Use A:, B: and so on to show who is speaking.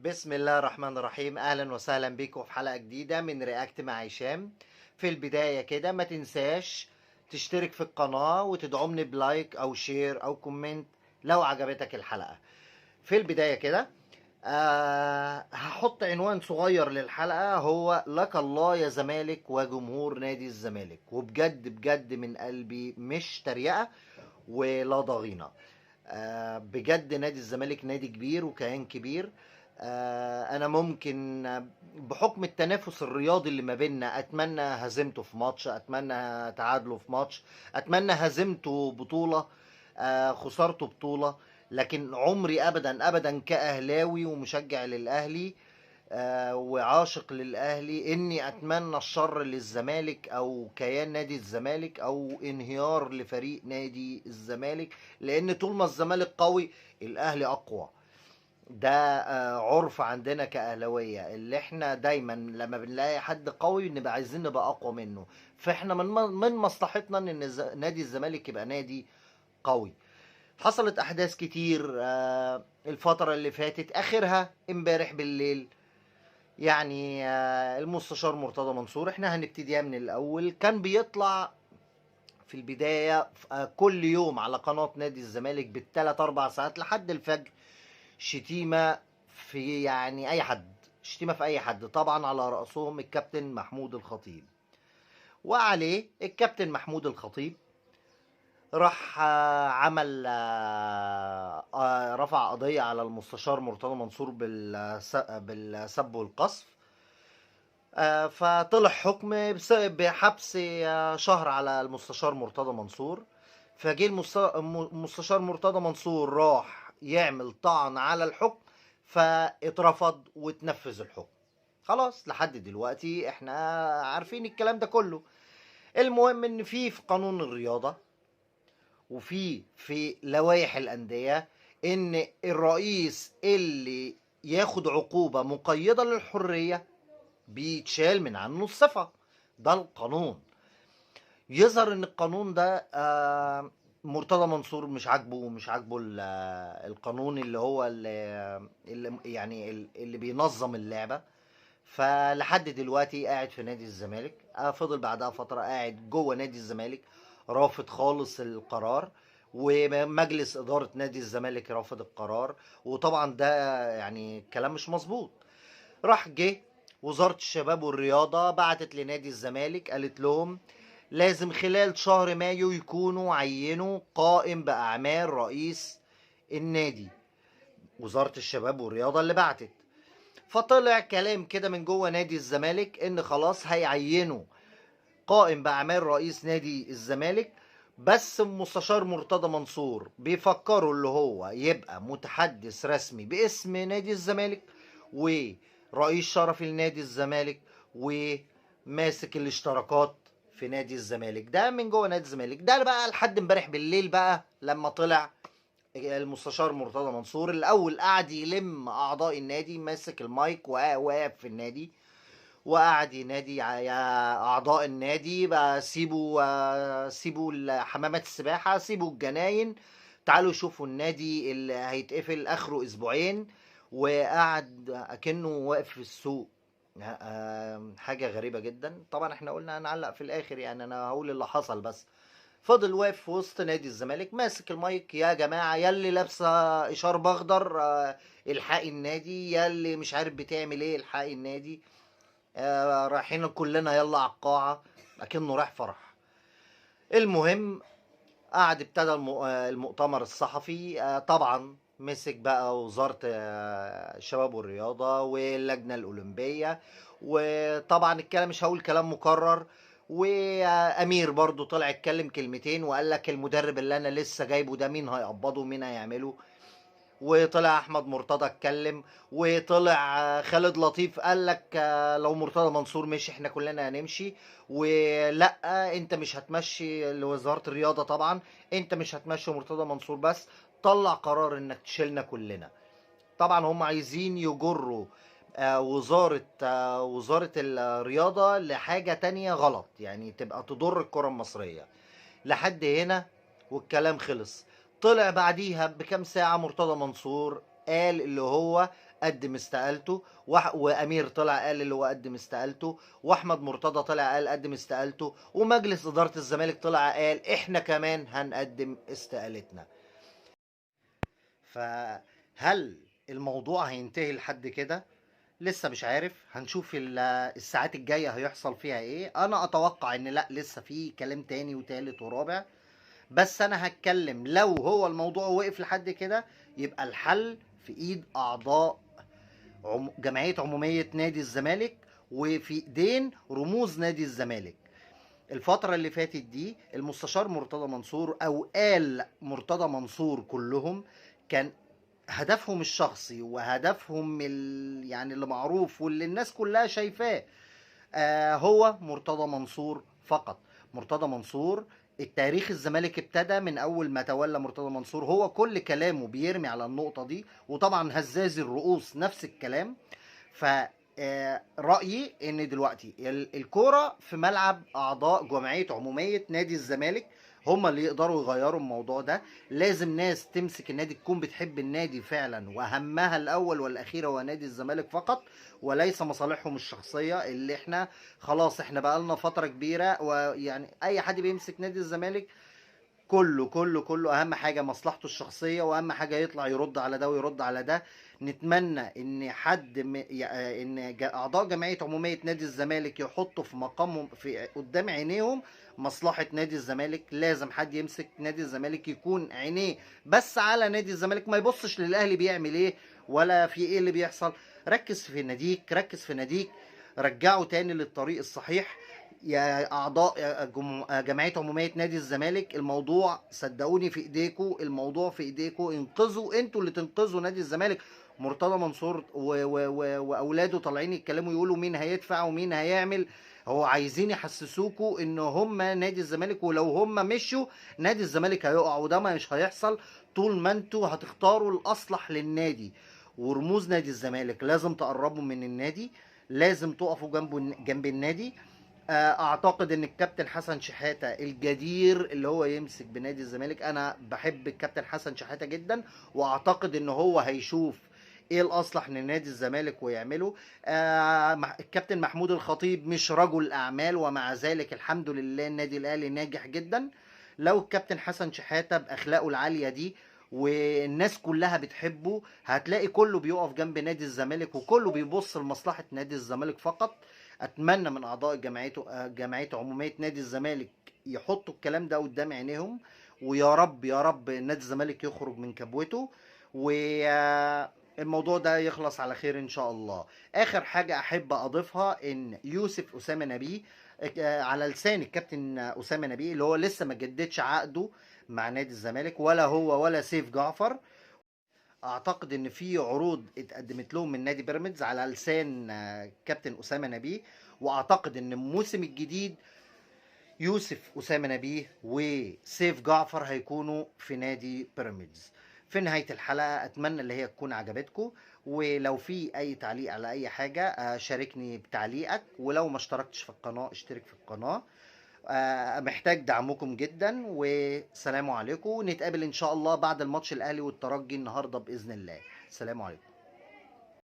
A: بسم الله الرحمن الرحيم. اهلا وسهلا بيكم في حلقة جديدة من react مع هشام. في البداية كده ما تنساش تشترك في القناة وتدعمني ب like او share او comment لو عجبتك الحلقة. في البداية كده هحط عنوان صغير للحلقة، هو لك الله يا زمالك وجمهور نادي الزمالك. وبجد بجد من قلبي، مش تريقة ولا ضغينة، بجد نادي الزمالك نادي كبير وكيان كبير. انا ممكن بحكم التنافس الرياضي اللي ما بيننا اتمنى هزيمته في ماتش، اتمنى تعادله في ماتش، اتمنى هزيمته بطولة، خسارته بطولة، لكن عمري ابدا ابدا كاهلاوي ومشجع للاهلي وعاشق للاهلي اني اتمنى الشر للزمالك او كيان نادي الزمالك او انهيار لفريق نادي الزمالك، لان طول ما الزمالك قوي الاهلي اقوى. ده عرف عندنا كأهلاوية، اللي احنا دايما لما بنلاقي حد قوي نبقى عايزين نبقى اقوى منه، فاحنا من مصلحتنا ان نادي الزمالك يبقى نادي قوي. حصلت احداث كتير الفترة اللي فاتت، اخرها امبارح بالليل. يعني المستشار مرتضى منصور، احنا هنبتديها من الاول. كان بيطلع في البداية كل يوم على قناة نادي الزمالك بالثلاث اربع ساعات لحد الفجر، شتيمة في يعني اي حد، شتيمة في اي حد، طبعا على رأسهم الكابتن محمود الخطيب. وعليه الكابتن محمود الخطيب راح عمل رفع قضية على المستشار مرتضى منصور بالسب والقصف، فطلع حكم بحبس شهر على المستشار مرتضى منصور. فجه المستشار مرتضى منصور راح يعمل طعن على الحكم، فاترفض وتنفذ الحكم. خلاص لحد دلوقتي احنا عارفين الكلام ده كله. المهم ان في قانون الرياضة وفي لوائح الأندية ان الرئيس اللي ياخد عقوبة مقيدة للحرية بيتشال من عنه الصفة. ده القانون. يظهر ان القانون ده مرتضى منصور مش عاجبه، ومش عاجبه القانون اللي هو اللي يعني اللي بينظم اللعبة. فلحد دلوقتي قاعد في نادي الزمالك، فضل بعدها فترة قاعد جوه نادي الزمالك رافض خالص القرار، ومجلس إدارة نادي الزمالك رافض القرار، وطبعا ده يعني كلام مش مظبوط. راح جه وزارة الشباب والرياضة بعتت لنادي الزمالك قالت لهم لازم خلال شهر مايو يكونوا عينوا قائم بأعمال رئيس النادي. وزارة الشباب والرياضة اللي بعتت. فطلع كلام كده من جوه نادي الزمالك ان خلاص هيعينوا قائم بأعمال رئيس نادي الزمالك، بس المستشار مرتضى منصور بيفكروا اللي هو يبقى متحدث رسمي باسم نادي الزمالك ورئيس شرفي لنادي الزمالك وماسك الاشتراكات في نادي الزمالك. ده من جوه نادي الزمالك. ده بقى لحد امبارح بالليل بقى لما طلع المستشار مرتضى منصور الاول قعد يلم اعضاء النادي، ماسك المايك وواقف في النادي وقعد ينادي يا اعضاء النادي بقى سيبوا حمامات السباحة، سيبوا الجناين، تعالوا شوفوا النادي اللي هيتقفل اخره اسبوعين. وقعد اكنه واقف في السوق، حاجة غريبة جدا. طبعا احنا قلنا هنعلق في الاخر، يعني انا هقول اللي حصل بس. فضل واقف في وسط نادي الزمالك ماسك المايك، يا جماعة يا اللي لابسه اشارب اخضر الحقي النادي، يا اللي مش عارف بتعمل ايه الحقي النادي، رايحين كلنا يلا على القاعة، اكنه رايح فرح. المهم قعد ابتدى المؤتمر الصحفي. طبعا مسك بقى وزارة الشباب والرياضة واللجنة الأولمبية، وطبعا الكلام مش هقول كلام مكرر. وأمير برضو طلع اتكلم كلمتين وقال لك المدرب اللي أنا لسه جايبه ده مين هيقبضه ومين هيعمله. وطلع أحمد مرتضى اتكلم، وطلع خالد لطيف قال لك لو مرتضى منصور مشي احنا كلنا هنمشي، ولا انت مش هتمشي لوزارة الرياضة، طبعا انت مش هتمشي مرتضى منصور بس، طلع قرار انك تشيلنا كلنا. طبعا هم عايزين يجروا وزارة الرياضة لحاجة تانية غلط، يعني تبقى تضر الكرة المصرية. لحد هنا والكلام خلص. طلع بعديها بكام ساعة مرتضى منصور قال اللي هو قدم استقالته، وامير طلع قال اللي هو قدم استقالته، واحمد مرتضى طلع قال قدم استقالته، ومجلس ادارة الزمالك طلع قال احنا كمان هنقدم استقالتنا. فهل الموضوع هينتهي لحد كده؟ لسه مش عارف، هنشوف الساعات الجاية هيحصل فيها ايه. انا اتوقع ان لا، لسه في كلام تاني وتالت ورابع، بس انا هتكلم لو هو الموضوع وقف لحد كده يبقى الحل في ايد اعضاء جمعية عمومية نادي الزمالك وفي ايدين رموز نادي الزمالك. الفترة اللي فاتت دي المستشار مرتضى منصور او آل مرتضى منصور كلهم كان هدفهم الشخصي وهدفهم يعني اللي معروف واللي الناس كلها شايفاه هو مرتضى منصور فقط. مرتضى منصور التاريخ الزمالك ابتدى من اول ما تولى مرتضى منصور، هو كل كلامه بيرمي على النقطة دي، وطبعا هزاز الرؤوس نفس الكلام. ف رأيي ان دلوقتي الكورة في ملعب اعضاء جمعية عمومية نادي الزمالك، هم اللي يقدروا يغيروا الموضوع ده. لازم ناس تمسك النادي تكون بتحب النادي فعلا، وهمها الاول والاخير هو نادي الزمالك فقط وليس مصالحهم الشخصية اللي احنا خلاص احنا بقالنا فترة كبيرة، ويعني اي حد بيمسك نادي الزمالك كله كله كله اهم حاجة مصلحته الشخصية، واهم حاجة يطلع يرد على ده ويرد على ده. نتمنى ان حد ان اعضاء جمعية عمومية نادي الزمالك يحطوا في مقامهم في قدام عينيهم مصلحة نادي الزمالك. لازم حد يمسك نادي الزمالك يكون عينيه بس على نادي الزمالك، ما يبصش للاهلي بيعمل ايه ولا في ايه اللي بيحصل. ركز في ناديك، ركز في ناديك، رجعه تاني للطريق الصحيح. يا اعضاء جمعية عموميه نادي الزمالك، الموضوع صدقوني في ايديكم، الموضوع في ايديكم، انقذوا، انتوا اللي تنقذوا نادي الزمالك. مرتضى منصور واولاده طالعين يتكلموا يقولوا مين هيدفع ومين هيعمل، هو عايزين يحسسوكوا ان هم نادي الزمالك، ولو هم مشوا نادي الزمالك هيقع، وده مش هيحصل طول ما انتوا هتختاروا الاصلح للنادي. ورموز نادي الزمالك لازم تقربوا من النادي، لازم تقفوا جنب النادي. اعتقد ان الكابتن حسن شحاتة الجدير اللي هو يمسك بنادي الزمالك. انا بحب الكابتن حسن شحاتة جدا، واعتقد ان هو هيشوف ايه الاصلح لنادي الزمالك ويعمله. الكابتن محمود الخطيب مش رجل اعمال، ومع ذلك الحمد لله النادي الاهلي ناجح جدا. لو الكابتن حسن شحاتة باخلاقه العالية دي والناس كلها بتحبه، هتلاقي كله بيقف جنب نادي الزمالك وكله بيبص لمصلحة نادي الزمالك فقط. اتمنى من اعضاء جمعية عمومية نادي الزمالك يحطوا الكلام ده قدام عينيهم، ويا رب يا رب نادي الزمالك يخرج من كبوته والموضوع ده يخلص على خير ان شاء الله. اخر حاجة احب اضيفها ان يوسف اسامة نبيه على لسان الكابتن اسامة نبيه اللي هو لسه ما جددش عقده مع نادي الزمالك، ولا هو ولا سيف جعفر. اعتقد ان في عروض اتقدمت لهم من نادي بيراميدز على لسان كابتن اسامة نبيه، واعتقد ان الموسم الجديد يوسف اسامة نبيه وسيف جعفر هيكونوا في نادي بيراميدز. في نهاية الحلقة اتمنى اللي هي تكون عجبتكم، ولو في اي تعليق على اي حاجة شاركني بتعليقك، ولو ما اشتركتش في القناة اشترك في القناة. محتاج دعمكم جدا، وسلام عليكم. نتقابل ان شاء الله بعد الماتش الاهلي والترجي النهارده باذن الله. سلام عليكم.